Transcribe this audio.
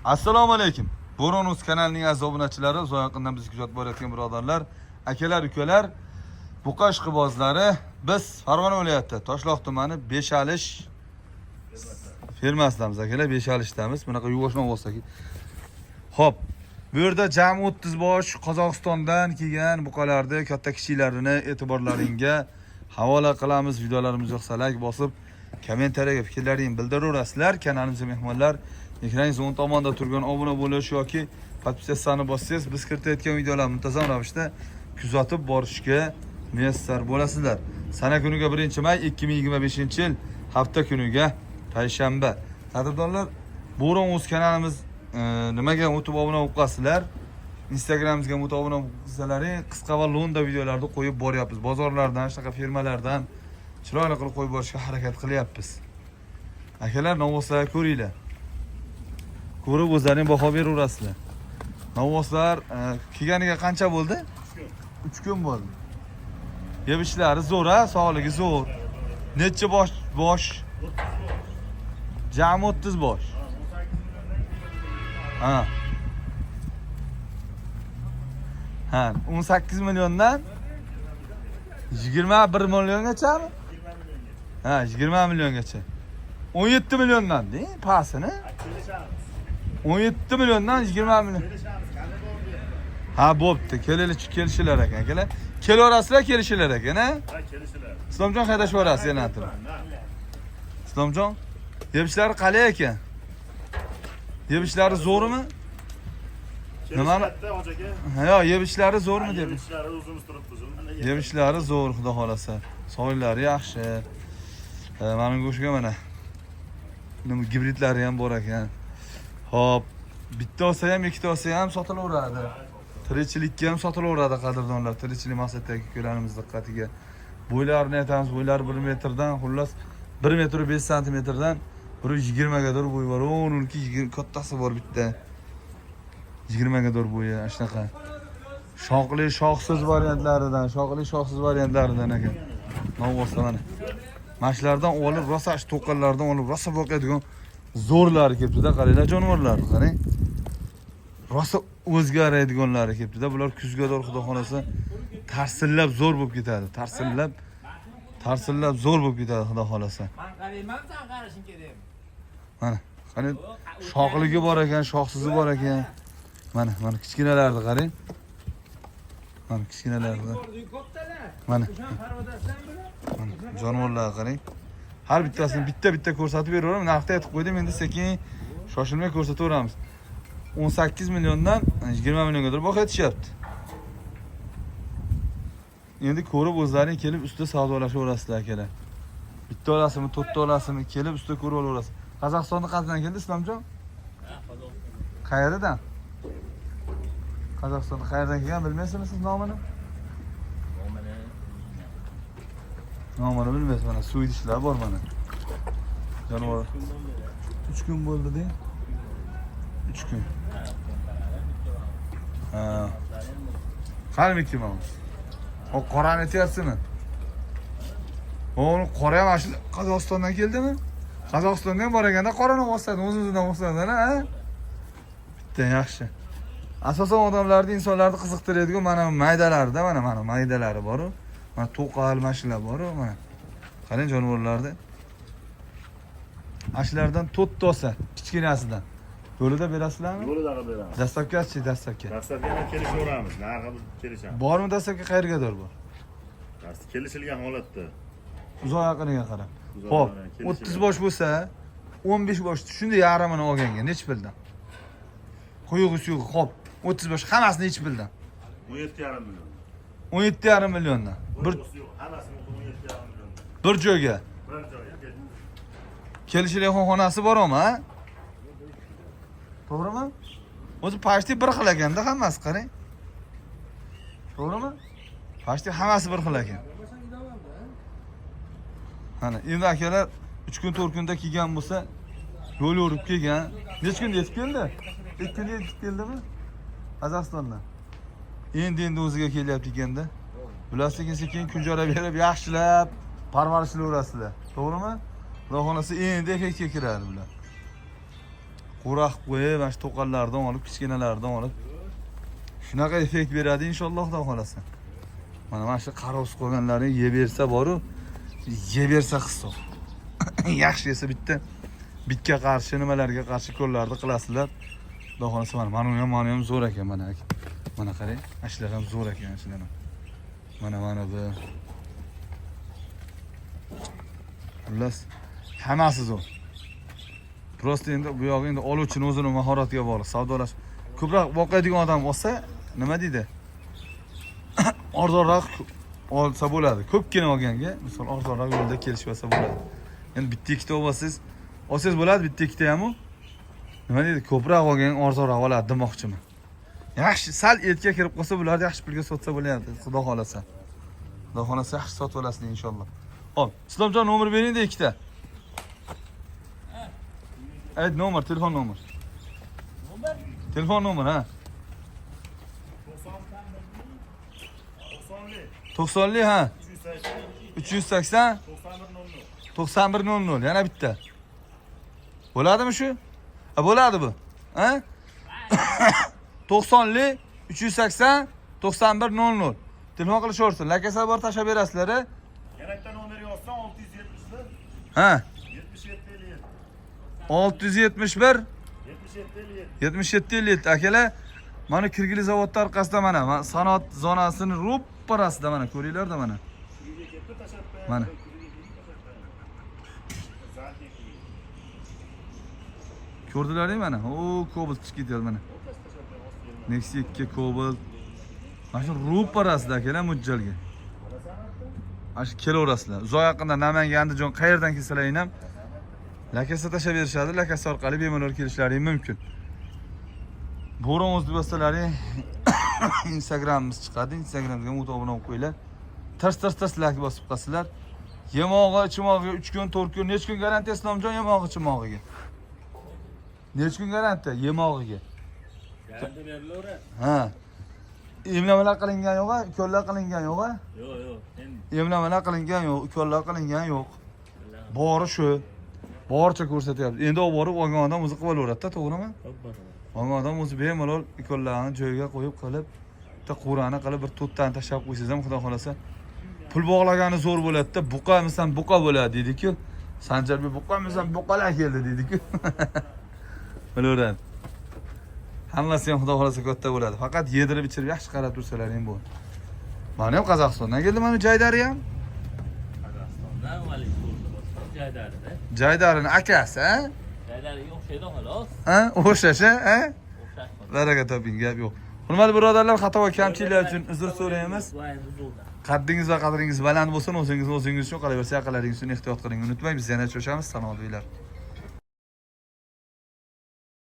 Assalomu alaykum. Bo'ron.uz kanalining aziz obunachilari, uzoq yaqindan bizni kuzatib borayotgan birodarlar, akalar, ukalar, buqa ishqibozlari, biz Farg'ona viloyati Toshloq tumani Beshalish fermasidamiz akalar, Beshalishdamiz. Bunaqa yuvosh bo'lsak. Xo'p, bu yerda jami 30 bosh Qozog'istondan kelgan buqalarni katta kichiklarini e'tiborlaringga havola qilamiz. Videolarimiz yoqsa like bosib, kommentariyaga fikrlaringni bildiraverasizlar. Kanalimizga mehmonlar, ekraningiz o'ng tomonda turgan obuna bo'lish yoki подписаться bossangiz, biz kiritayotgan videolar muntazam ravishda kuzatib borishga muyassar bo'lasizlar. Sana kuniga 1 may 2025-yil, hafta kuniga payshanba. Qadrdonlar, Bo'ron o'z kanalimiz nimaga o'tib obuna bo'lib qolasizlar? Instagramimizga o'tib obuna bo'lsalaring, qisqa va lo'nda videolarni qo'yib boryapmiz. Bozorlardan, shunaqa fermalardan chiroyli qilib qo'yib borishga harakat qilyapmiz. Akalar, novvoslarni ko'ringlar. Ko'rib o'zlaring baho beraverasizlar. Novvoslar kelganiga qancha bo'ldi? 3 kun bo'ldi. Yeb ishlari zo'r, ha, sog'ligi zo'r. Necha bosh? Bosh? Jami 30 bosh. Ha. Ha, 18 milliondan 21 milliongachami? Ha, 20 milliongacha. 17 milliondan deng, pastini. 17 milliondan 20 million. Ha, bo'pti. Kelili kelishilar ekan, akalar. Kelaverasizlar, kelishilar ekan, ha? Ha, kelishilar. Islomjon haydashib yuborasiz yana turib. Islomjon, yeb ishlari qalay ekan? Yeb ishlari zo'rmi? Nimani? Kelishiladida, hoji aka. Ha, yo'q, yeb ishlari zo'rmi deb. Yeb ishlari o'zimiz turibmiz. Yeb ishlari zo'r, xudo xolasa. Sog'liklari yaxshi. Mana go'shtga mana. Nima gibridlari ham bor ekan. Xo'p, bitta olsa ham, ikkita olsa ham sotilaveradi. Tirikchilikka ham sotilaveradi, qadrdonlar. Tirikchilik maqsadidagi ukalarimiz diqqatiga. Bo'ylarini aytamiz, bo'ylari 1 metrdan, xullas 1 metr 5 santimetrdan 1.20 gadir bo'yi bor. 12 20 kattasi bor bitta. 20 gadir bo'yi, ana shunaqa. Shoxli, shoxsiz variantlaridan, shoxli, shoxsiz variantlaridan ekan. Novvosa mana. Mana shulardan olib, rosa shu to'qonlardan olib, rosa boqadigan zo'rlari kelibdi-da, qaranglar jonivorlarni, qarang. Rosa o'zgaradiganlari kelibdi-da. Bular kuzga to'g'ri xudo xolasa tarsillab zo'r bo'lib ketadi. Tarsillab, tarsillab zo'r bo'lib ketadi xudo xolasa. Man qarayman, san qarashing kerak. Mana, qarang, shoxligi bor ekan, shoxsizi bor ekan. Mana, mana kichkinalarni qarang. Mana kichkinalarni. Kattalar. Mana. O'shan parvadasidan bular. Mana jonivorlarni qarang. Har bittasini bitta-bitta ko'rsatib beraveraman. Narxni aytib qo'ydim, endi sekin shoshilmay ko'rsataveramiz. 18 milliondan 20 millionga baho aytishyapti. Endi ko'rib o'zlaring kelib ustida savdolashaverasizlar akalar. Bitta olasizmi, to'rtta olasizmi, kelib ustida ko'rib olaverasiz. Qozog'istonda qayerdan keldi Islomjon? Qayerdan? Qozog'istonda qayerdan kelgan bilmaysizmi siz nomini? Nomini bilmaysiz, mana suv idishlar bor mana. Jonivor. 3 kun bo'ldi deng. 3 kun. Ha. Qaniki mana? O qorani aytyapsizmi? Uni qora ham shu Qozog'istondan keldimi? Qozog'istonda ham bor ekanda qorani olsadi, o'zimizdan olsadi, ha? Bitta yaxshi. Asosan odamlarni, insonlarni qiziqtiradigan mana maydalarida, mana mana maydalari bor-u. Mana to'qal mana bor-u, mana. Qarang jonivorlarni. Ana shulardan to'rtta olsa, kichkinasidan. Yo'lida berasizlarmi? Yo'lida qilib beramiz. Доставка chi, доставка. Доставка ni kelishaveramiz. Narxi biz kelishamiz. Bormi доставка, qayergadir bor? Dostavka kelishilgan holatda. Uzoq yaqiniga qarab. Uzoq Xo'p, yaqiniga 30 kelishilgan. Bosh bo'lsa, 15 bosh shunday yarmini olganga nechi puldan? Quyug'i suyug'i, xo'p, 30 bosh hammasini nechi puldan? 17,5 million. 17,5 milliondan. Bir yo'q, hammasini 17,5 million. Bir joyga. Bir joyga. Kelishilgan xonasi bormi, ha? To'g'rimi? O'zi почти bir xil ekanda hammasi, qarang. To'g'rimi? Почти hammasi bir xil ekan. Mana endi akalar 3 kun 4 kunda kelgan bo'lsa, yo'l yurib kelgan. Necha kunda yetib keldi? 2 kunda yetib keldimi? Qozog'istondan. Endi endi o'ziga kelyapti ekanda. Bular sekin sekin kunjara berib yaxshilab parvarishlayverasizlar. To'g'rimi? Xudo xolasa endi effektga kiradi bular. Qura qilib qo'yib, mana shu to'qonlardan olib, kichkinalardan olib shunaqa effekt beradi inshaalloh, Xudo xolasa. Mana shu qarovsiz qolganlarni yeb bersa boru, yeb bersa hisob. Yaxshi yesa bitta bitga qarshi, nimalarga qarshi ko'llarni qilasizlar. Xudo xolasa mana, mana ham zo'r ekan mana aka. Mana qarang, mana shular ham zo'r ekan, shular ham. Mana bu. Xullas, hammasi zo'r. Просто endi bu yog'i endi oluvchini o'zini mahoratiga bog'liq. Savdolash ko'proq boqadigan odam olsa, nima deydi? Arzonroq olsa bo'ladi. Ko'pgina olganga, misol, arzonroq yo'lda kelishib olsa bo'ladi. Endi bitta ikkita olsangiz, olsangiz bo'ladi bitta ikkita ham u. Nima deydi? Ko'proq olgan arzonroq oladi demoqchiman. Yaxshi, sal etga kirib qolsa, bularni yaxshi pulga sotsa bo'lyapti, Xudo xolasa. Xudo xolasa yaxshi sotib olasizlar inshaalloh. Xo'p, Islomjon, nomer bering-da ikkita. Ayt nomer, telefon nomer. Nomer? Telefon nomer, ha. 90lik. 90lik, ha. 380. 380 91 00. 91 00. Yana bitta. Bo'ladimi shu? Ha, bo'ladi bu. Ha? 90lik 380 91 00. Telefon qilishaversin. Lakasa bor, tashlab berasizlar, a? Yana bitta nomer yozsam, 671. Ha. 77 57. 671 77 57. 77 57 akalar. Mana Kirgili zavodda orqasida mana sanoat zonasini ro'parasida mana ko'ringlarda mana. Uyga ketdi, tashlab qo'yadi. Mana. Uyga ketdi, tashlab qo'yadi. Zalga keldi. Ko'rdilaring mana. O, Cobalt chiqib ketyapti mana. Nexia 2 Cobalt. Mana shu ro'parasida akalar mo'ljalga. Mana shu kelaverasizlar. Uzoq yaqinda Namangan, Andijon qayerdan kelsalaring ham lakasa tashlab berishadi. Lakasa orqali bemalol kelishlaring mumkin. Bo'ron o'z bosalaring Instagramimiz chiqadi. Instagramga ham obuna bo'lib qo'yinglar. Tars tars tars like bosib qo'yasizlar. Yemog'i, ichmog'iga 3 kun, 4 kun, necha kun garantiya Islomjon yemog'i ichmog'iga? Necha kun garantiya yemog'iga? Garantiya berilaveradi. Ha. Emlamalar qilingan yo'q, ukollar qilingan yo'q. Yo'q. Endi Emlamalar qilingan yo'q, ukollar qilingan yo'q. Bori shu. Boricha ko'rsatyapti. Endi olib borib olgan odam o'zi qilib olaveradi-da, to'g'rimi? Olgan odam o'zi bemalol ukollarni joyiga qo'yib qilib, bitta qurani qilib bir to'rttani tashlab qo'ysangiz ham, Xudo xolasa pul bog'lagani zo'r bo'ladi-da. Buqamisan, buqa bo'ladi deydi-ku. Sanjarbek buqamisan, buqalar keldi deydi-ku. Bilaveradi. Hammasi ham Xudo xolasa katta bo'ladi. Faqat yedirib ichirib yaxshi qarab tursalaring bo'ldi. Mana ham Qozog'istondan keldi, mana Jaydari ham. Qozog'istondan vali Jaydarida. Jaydarini akasi, ha? Jaydariga o'xshaydi xolos. Ha, o'xshash, ha? O'xshash. Baraka toping, gap yo'q. Hurmatli birodarlar, xato va kamchiliklar uchun uzr so'raymiz. Va endi uzrdan. Qaddingiz va qadringiz baland bo'lsin, o'zingiz o'zingiz uchun, qolaversa yaqinlaringiz uchun ehtiyot qiling. Unutmang, biz yana uchrashamiz. Salomat bo'linglar.